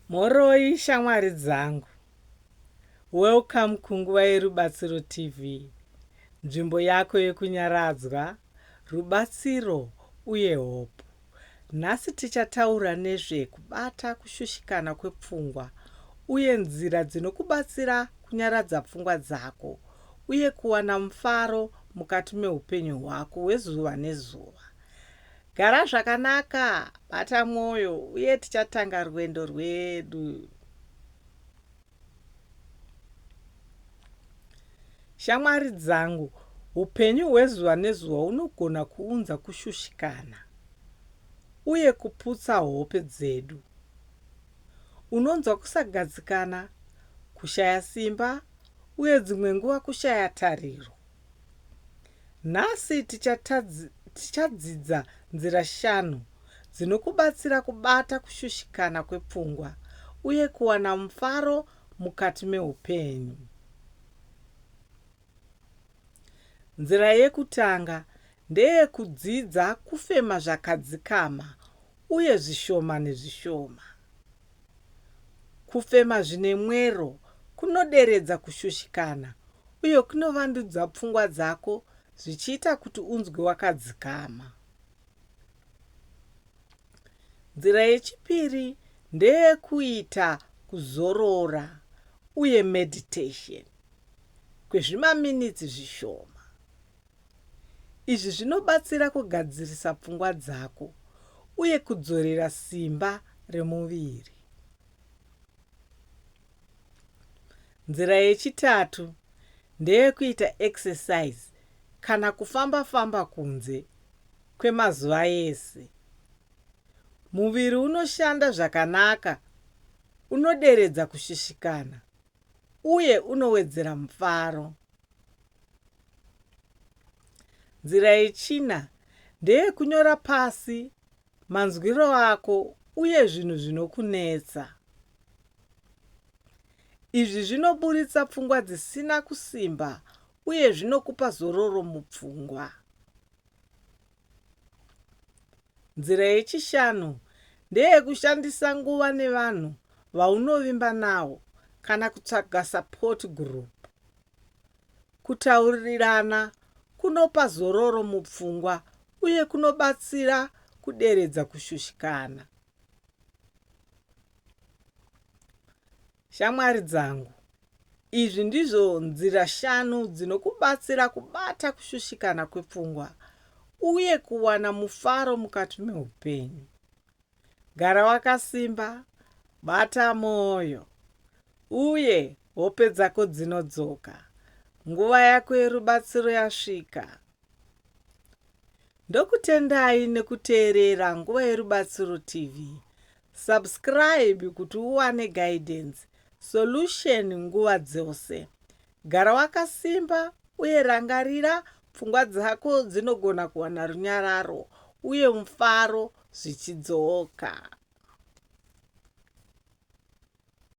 Mhoroi shamwari dzangu. Welcome kunguva yeRubatsiro TV, nzvimbo yako yekunyaradzwa, rubatsiro uye hope. Nhasi tichataura nezve kubata kushushikana kwepfungwa uye nzira dzinokubatsira kunyaradza pfungwa dzako uye kuwana mufaro mukati meupenyu hwako hwezuva nezuva. Gara zvakanaka, bata mwoyo uye tichatanga rwendo rwedu. Shamwari dzangu, upenyu hwezuva nezuva hunogona kuunza kushushikana uye kuputsa hope dzedu. Unonzwa kusagadzikana, kushaya simba uye dzimwe nguva kushaya tariro. Nhasi tichadzidza nzira shanu dzinokubatsira kubata kushushikana kwepfungwa uye kuwana mufaro mukati meupenyu. Nzira yekutanga ndeyekudzidza kufema zvakadzikama uye zvishoma nezvishoma. Kufema zvine mwero kunoderedza kushushikana uye kunovandudza pfungwa dzako zvichiita kuti unzwe wakadzikama. Nzira yechipiri ndeyekuita kuzorora uye meditation kwezvimaminitsi zvishoma. Izvi zvinobatsira kugadzirisa pfungwa dzako uye kudzorera simba remuviri. Nzira yechitatu ndeyekuita exercise kana kufamba-famba kunze kwemazuva ese. Muviri unoshanda zvakanaka unoderedza kushushikana uye unowedzera mufaro. Nzira yechina ndeyekunyora pasi manzwiro ako uye zvinhu zvinokunetsa. Izvi zvinoburitsa pfungwa dzisina kusimba uye zvinokupa zororo mupfungwa. Nzira yechishanu ndeyekushandisa nguva nevanhu vaunovimba navo kana kutsvaga support group. Kutaurirana kunopa zororo mupfungwa uye kunobatsira kuderedza kushushikana. Shamwari dzangu, izvi ndizvo nzira shanu dzinokubatsira kubata kushushikana kwepfungwa uye kuwana mufaro mukati meupenyu. Gara wakasimba, bata mwoyo, uye hope dzako dzinodzoka. Nguva yako yerubatsiro yasvika. Ndokutendai nekuteerera Nguva Yerubatsiro TV. Subscribe kuti uwane guidance, solution nguva dzose. Gara wakasimba uye rangarira pfungwa dzako dzinogona kuwana runyararo uye mufaro zvichidzoka.